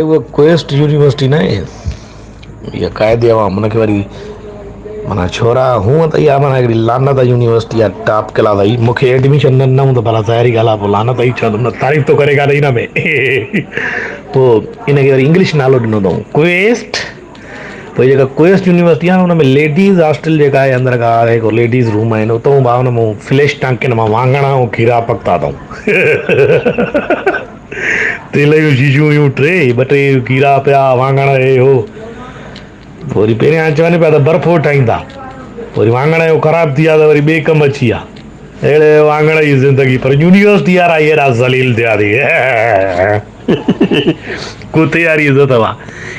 اها quest university نه آهي اها قائد عوام ان کي وري معنيٰ ڇورا هونء ته اها معنيٰ هڪڙي لعنت يونيورسٽي آهي ٽاپ ڪلاس آئي مونکي ايڊميشن نه ڏنائون ته ڀلا ظاهري ڳالهه آهي پوء لعنت ئي چوندم نه تعريف ٿو ڪري ڪانه ان ۾ پوء ان کي وري انگلش نالو ڏنو اٿئون ڪوئسٽ پوء جيڪا ڪوئسٽ يونيورسٽي آهي ان ۾ ليڊيز هاسٽل جيڪا آهي اندر کان هڪ ليڊيز روم آهن اتو ڀاء ان مون فليش ٽانڪين مان واڱڻ ۽ کيرا پڪتا اٿئون تيل جون شيشيون هيون ٽي، ٻه ٽي کيرا پيا، واڱڻ هي هو. پوء وري پهريان چون پيا ته برفو ٺاهيندا. وري واڱڻ جو خراب ٿي ويا ته وري ٻئي ڪم اچي ويا. اهڙي واڱڻ جي زندگي پر يونيورسٽي وارا ايڏا ذليل ٿيا ٿي. ڪتي واري عزت هئا.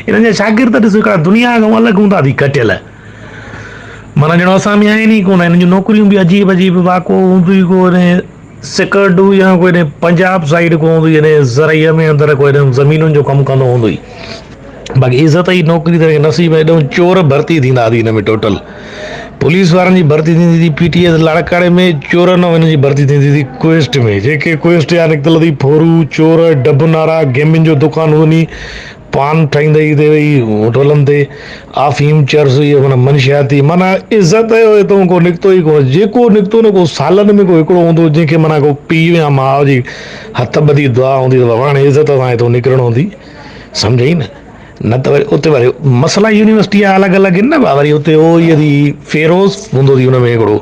انهن جا شاگرد ڏس هڪڙا دنيا کان الڳ هوندا ٿي ڪٽيل. معنيٰ ڄڻ اسان ۾ آهن ئي ڪونه. انهن جون نوڪريون به عجيب عجيب واڪو هوندو ئي ڪونهي. سڪرڊو يا ڪو هيڏي پنجاب سائيڊ ڪو هوندو يعني زرعي ۾ اندر ڪو هيڏي زمينن جو ڪم ڪندو هوندو ئي باقي عزت جي نوڪري ته نصيب هيڏو چور ڀرتي ٿيندا ٿي هن ۾ ٽوٽل پوليس وارن جي ڀرتي ٿيندي ٿي پي ٽي ايس لاڙڪاڻي ۾ چورن هن جي ڀرتي ٿيندي ٿي ڪوئسٽ ۾ جيڪي ڪوئسٽ جا نڪتل ٿي ڦورو چور ڊب نارا گيمن جو دڪان هوندو پان ٺاهيندي ئي تي ويئي هوٽلن تي آفيم چرس اهي معنيٰ منشياتي معنيٰ عزت جو هتون ڪو نڪتو ئي ڪونه جيڪو نڪتو نه ڪو سالن ۾ ڪو هڪڙو هوندو جنهن کي معنيٰ ڪو پيء يا ماء جي هٿ ٻڌي دعا هوندي ته بابا هاڻي عزت سان هتون نڪرڻو ٿي سمجهئي نه نه ته وري اتي وري مسئلا يونيورسٽي جا الڳ الڳ آهن نه ڀا وري اتي هو ئي فيروز هوندو ٿي ان ۾ هڪڙو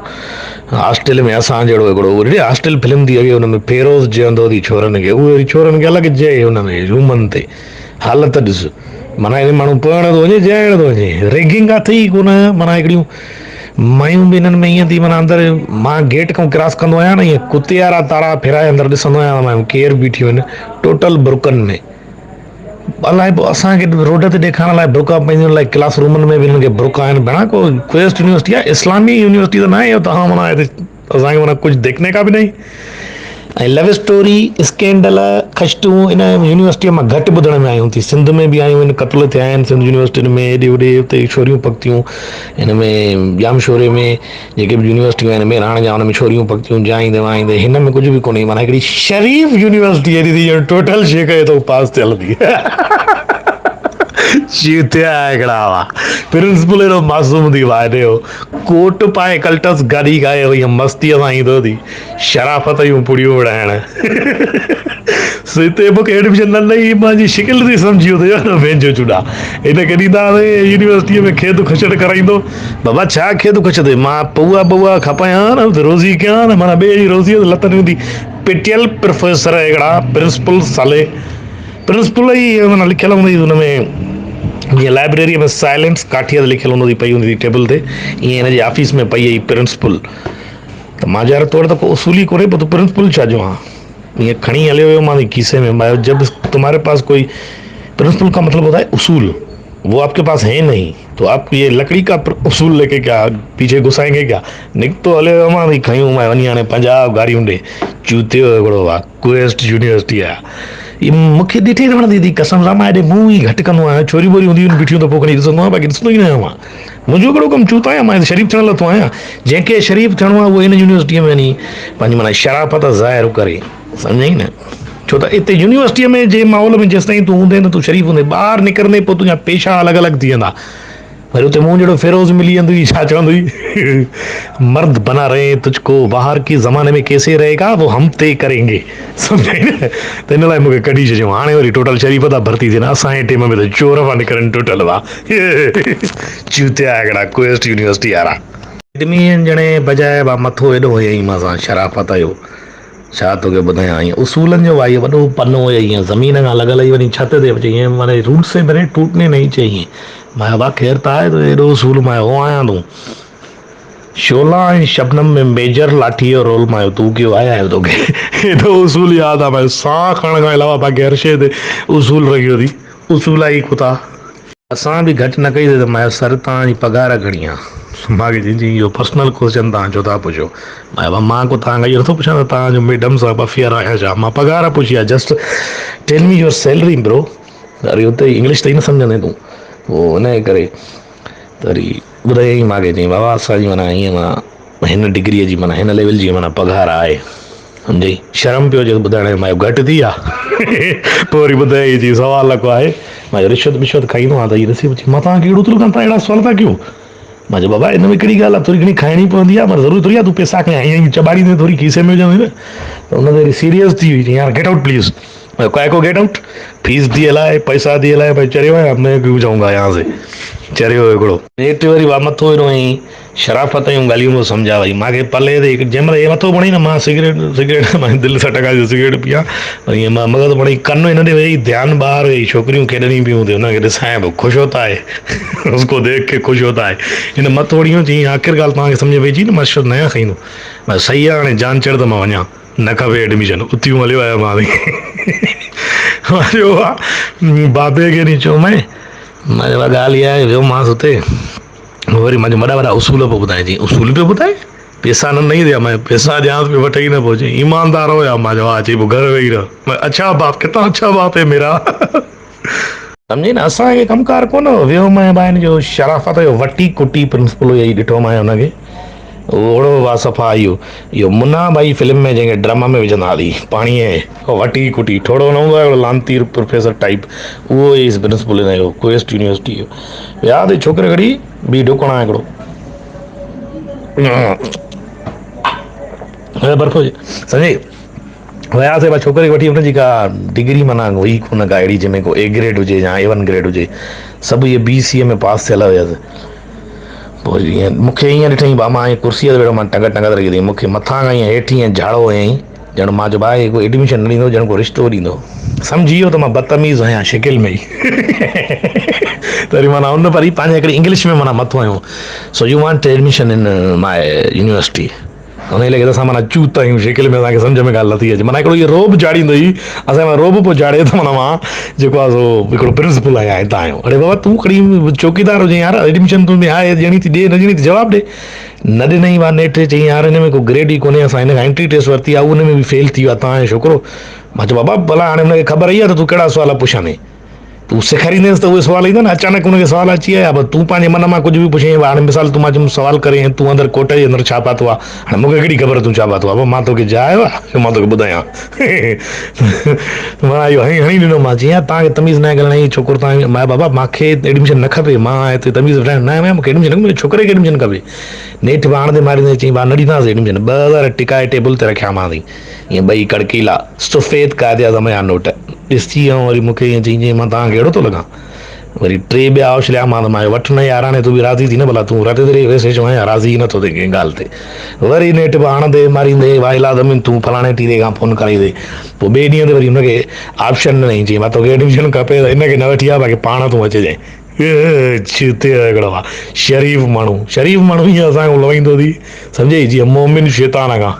هاسٽل ۾ اسان جهڙو هڪڙو وري هاسٽل فلم ٿي اڳي ان ۾ فيروز چوندو ٿي ڇورن کي اهي وري ڇورن کي الڳ چئي ان ۾ رومن تي حالت ڏس معنيٰ هي ماڻهو پڙهڻ ٿو وڃي جائڻ ٿو وڃي ريگنگ اٿئي ئي ڪونه معنيٰ هڪڙيون مايون به هنن ۾ ائين ٿي معنيٰ اندر مان گيٽ کان ڪراس ڪندو آهيان نه ائين ڪتي وارا تارا ڦيرائي اندر ڏسندو آهيان ته مايون ڪير بيٺيون آهن ٽوٽل برقعن ۾ الائي پوء اسان کي روڊ تي ڏيکارڻ لاء برقعا پائينديون الائي ڪلاس رومن ۾ به هنن کي برقعا آهن ڀيڻا ڪو ڪوئسٽ يونيورسٽي آهي اسلامي يونيورسٽي ته ناهي توهان معنيٰ هتي اسان کي معنيٰ ڪجهه ديکني کا به نهين ۽ لو اسٽوري اسڪينڊل کشٽون ان يونيورسٽيء مان گهٽ ٻڌڻ ۾ آيون ٿي سنڌ ۾ به آيون آهن قتل ٿيا آهن سنڌ يونيورسٽين ۾ هيڏي هوڏي اتي ڇوريون پڪتيون هن ۾ ڄامشوري ۾ جيڪي به يونيورسٽيون آهن مهراڻ جا ان ۾ ڇوريون پڪتيون جائيندي وائيندي هن ۾ ڪجهه به ڪونهي معنيٰ هڪڙي شريف يونيورسٽي اهڙي ٿي ڄڻ ٽوٽل شيخ هتو پاس ٿيل ٿي چيتيا هڪڙا هئا پرنسپل اهڙو معصوم ٿي واهي هو ڪوٽ پائي ڪلٽس گاڏي کائي وئي مستيء سان ايندو ٿي شرافت جون پڙيون وڙهائڻ سي تي مونکي ايڊميشن نه ڏئي منهنجي شڪل ٿي سمجهي ويو ته يار وينجو چوڏا هن کي ڏيندا هئاسين يونيورسٽيء ۾ کيد کچڙ ڪرائيندو بابا ڇا کيد کچڙ تي مان پوئا پوئا کپايان نه روزي ڪيان نه معنيٰ ٻئي جي روزيء تي لت ويندي پٽيل پروفيسر هڪڙا پرنسپل سالي پرنسپل ئي معنيٰ لکيل هوندي هئي ان ۾ جيئن لائبريريء ۾ سائلنس ڪاٺيء تي لکيل هوندو هئي پئي هوندي هئي ٽيبل تي ائين هن جي آفيس ۾ پئي هئي پرنسپل ته مان چيو يار تو وٽ ته ڪو اصول ئي ڪونهي پوء تون پرنسپل ڇا جو آن ائين کڻي هليو ويو مان کيسي ۾ مان جب تمهاري پاس ڪوئي پرنسپل کا مطلب ہوتا ہے اصول وہ آپ کے پاس ہے نہیں تو آپ یہ لڪڙي کا اصول لي کے کيا پيڇي گھسائیں گي کيا نڪتو هليو ويو مان کنيو مان وڃي هاڻي پنجاب گاريون ڏي چوتيو هڪڙو وا ڪوئسٽ يونيورسٽي آ هي مونکي ڏٺي نه وڻندي ٿي قسم سان مان هيڏي منهن ئي گهٽ ڪندو آهيان ڇوريون ٻوريون هونديون آهن بيٺيون ته پوء کڻي ڏسندو آهيان باقي ڏسندو ئي نه آهيان مان منهنجو ڪهڙو ڪم چوت آهيان مان شريف ٿيڻ لٿو آهيان جنهن کي شريف ٿيڻو آهي اهو هن يونيورسٽيء ۾ وڃي پنهنجي معنيٰ شرافت ظاهر ڪري سمجهئي نه ڇو ته اتي يونيورسٽيء ۾ جي ماحول ۾ جيستائين تون هوندين ته تون شريف هوندين ٻاهر نڪرندين پوء تنهنجا پيشا الڳ الڳ ٿي ويندا وري اتي مون جهڙو فيروز ملي ويندو ئي ڇا چوندو ئي مرد بنا رهي هين تجھ ڪو باهر ڪي زماني ۾ ڪيسي رهي گا وو هم طي ڪرين گي سمجهئي نه ته ان لاء مونکي ڪڍي ڇڏيو هاڻي وري ٽوٽل شريف ٿا ڀرتي ٿين اسان جي ٽيم ۾ ته چور پيا نڪرن ٽوٽل وا چوتيا هڪڙا ڪوئسٽ يونيورسٽي وارا. ايڊميشن جڻي بجاء وا مٿو ايڏو هيئي مان سان شرافت جو ڇا توکي ٻڌايان ائين اصولن جو وائي وڏو پنو هيو ائين زمين کان لڳل هئي وڃي ڇت تي پهچي ائين معني روٽ سي بري ٽوٽني نهين چاهيي مان وا خير ته آهي تنهنجو ايڏو اصول مان هو آهيان تون شعلا ۽ شبنم ۾ ميجر لاٺي جو رول مان تون ڪيو آيا آهيو توکي ايڏو اصول ياد آ مان ساهه کڻڻ کان علاوه باقي هر شيء تي اصول رکيو ٿي اصول آئي ڪتا. اسان به گهٽ نه ڪئي ته مان سر توهان جي پگهار گهڻي آ؟ مان کي چيائين اهو پرسنل ڪوئسچن توهان ڇو ٿا پڇو؟ مان چيو مان ڪو توهان کان اهو نٿو پڇان ته توهان جو ميڊم سان افيئر آ يا ڇا مان پگهار پڇي آ just tell me your salary bro وري اتي انگلش ته ئي نه سمجهندين تون پوء ان جي ڪري ته وري ٻڌايائين مان کي چيائين بابا اسان جي معنيٰ ائين معنيٰ هن ڊگريء جي معنيٰ هن ليول جي معنيٰ پگهار آهي. سمجهئي شرم پيو اچيس ٻڌائڻ ۾ مان چيو گهٽ ٿي آ پوء وري ٻڌايائين چي سوا لک آهي مان چيو رشوت بشوت کائيندو آهيان ته هي ڏسي مان توهان کي اهڙو ٿو لڳان توهان اهڙا سوال ٿا ڪيو مان چيو بابا ان ۾ ڪهڙي ڳالهه آهي ٿوري گهڻي کائڻي پوندي آهي پر ضروري ٿوري آهي تون پئسا کڻي آئين آئين چٻاڙيندين ٿوري کيسي ۾ وجهندين نه ته ان تي وري سيريس ٿي وئي چي يار گيٽ آئوٽ پليز مان چيو ڪائي ڪو گيٽ آئوٽ فيس the الائي پئسا the الائي ڀائي چريو آهيان مين ڪيون جائون گا يهان سي چريو هڪڙو. نيٺ وري وا مٿو هيرو ۽ شرافت جون ڳالهيون پيو سمجهائي وري مان کي پلي تي هڪ جنهن مهل هي مٿو پڻئي نه مان سگريٽ سگريٽ مان دل سان ٽڪا جو سگريٽ پيان وري ائين مان مغز پڻئي ڪن هن ڏي ويهي ڌيان ٻاهر ويهي ڇوڪريون کيڏنديون پيون هتي هن کي ڏسانء پيو خوش هوتا هي اس ڪو ديک ڪي خوش هوتا هي هن مٿو هڻي چيائين آخر ڳالهه توهان کي سمجهه پئجي نه مان رشوت نه آهيان کائيندو مان صحيح آهي هاڻي جان چڙ ته مان وڃان نه کپي ايڊميشن اتيون هليو آيو مان مان چيو بابي کي ني چيومانء مان چيو ڳالهه اها آهي ويومانس اتي وري مان چيو وڏا وڏا اصول پيو ٻڌائي چيائين اصول پيو ٻڌائي پيسا نه نئي ڏيان مان پيسا ڏيانس پيو وٺي ئي نه پيو چيائين ايماندار هو يا مان چيو ها چئي پوء گهر ويهي رهه مان اڇا باپ ڪتنا اڇا باپ هي ميرا. سمجهي نه اسان کي ڪم ڪار ڪونه هو ويو مان ڀائي جو شرافت جو وٽي ڪٽي پرنسپل هو ڏٺو مان هن کي اوڙو وا صفا اهو اهو منا ڀائي فلم ۾ جنهن کي ڊرم ۾ وجهندا هئا پاڻي وٽي ڪٽي ٺوڙهو نه هوندو آهي هڪڙو لانتي پروفيسر ٽائيپ اهو ئي پرنسپل هن جو ڪوئسٽ يونيورسٽي جو ويا ته ڇوڪري گهڙي ٻي ڊڪڻا هڪڙو برف سمجهي وياسي ڀا ڇوڪري کي وٺي ان جي ڪا ڊگري معنيٰ هئي ڪونه ڪا اهڙي جنهن ۾ ڪو اي گريڊ هجي يا اي ون گريڊ هجي سڀ اهي بي سي اي ۾ پاس ٿيل هيس پوء ائين مون کي ائين ڏٺائين ڀا مان ائين ڪرسيء تي ويٺو مان ٽنگ ٽنگ تي رکي اٿئي مون کي مٿان کان ائين هيٺ ائين جهاڙو هنيائين ڄڻ مان چيو ڀاء هي ڪو ايڊميشن نه ڏيندو ڄڻ ڪو رشتو ڏيندو. سمجهي ويو ته مان بدتميز آهيان شڪل ۾ ئي ته وري معنيٰ ان وري پنهنجي هڪڙي انگلش ۾ معنيٰ مٿو هنيو so you want admission in my university ان کي لڳي ته اسان معنيٰ چوت آهيون شڪل ۾ اسان کي سمجهه ۾ ڳالهه نٿي اچي معنيٰ هڪڙو اهو رعب جاڙيندو هي اسان جي مٿان رعب پيو جاڙي ته معنيٰ مان جيڪو آهي سو هڪڙو پرنسپل آهيان هتان جو اڙي بابا تون کڻي چوڪيدار هجين يار ايڊميشن تون آهي ڏيڻي ٿي ڏي نه ڏيڻي ته جواب ڏي نه ڏنائين وا نيٺ چيائين يار هن ۾ ڪو گريڊ ئي ڪونهي اسان هن کان انٽري ٽيسٽ ورتي آهي هو ان ۾ به فيل ٿي ويو آهي توهان جو ڇوڪرو مان چيو بابا ڀلا هاڻي هن کي خبر ئي آهي ته تون ڪهڙا سوال پڇندين تون سيکاريندينس ته اهي سوال ايندا نه اچانڪ هن کي سوال اچي آيا پر تون پنهنجي من مان ڪجهه به پڇين هاڻي مثال تون مان چيم سوال ڪرين تون اندر ڪوٽ جي اندر ڇا پاتو آهي هاڻي مون کي ڪهڙي خبر تون ڇا پاتو آهي مان توکي جاء آيو آهي مان توکي ٻڌايان مان اهو هڻي هڻي ڏنو مان چيائين يار توهان کي تميز ناهي ڳالهائڻ جي ڇوڪرو توهان مان بابا مان کي ايڊميشن نه کپي مان هتي تميز وٺڻ نه آيو آهيان مون کي ايڊميشن نه کپي منهنجي ڇوڪري کي ايڊميشن کپي نيٺ به هڻندي ماريندي چيائين ڀاء نه ڏينداسين ايڊميشن 2000 ٽڪائي ٽيبل تي رکيامانس ائين ٻئي ڪڙڪيلا سفيد قائد اعظم جا نوٽ ڏسي ۽ وري مون کي ائين چيائين چيائين مان توهان کي اهڙو ٿو لڳان وري ٽي ٻيا اڇليا مان ته مان چيو وٺ نه يار هاڻي تون به راضي ٿي نه ڀلا تون رت تي ويسي ڇو آهين راضي ئي نٿو ٿئين ڪنهن ڳالهه تي وري نيٺ به هڻندي ماريندي وائلا زمين تون فلاڻي ٽيري کان فون ڪرائيندي پوء ٻئي ڏينهن تي وري هن کي آپشن ڏنائين چيائين مان توکي ايڊميشن کپي ته هن کي نه وٺي آ باقي پاڻ تون اچجانء چتي هڪڙو آ شريف ماڻهو شريف ماڻهو ائين اسان کان لوئيندو ٿي سمجهئي جيئن مومن شيطان کان.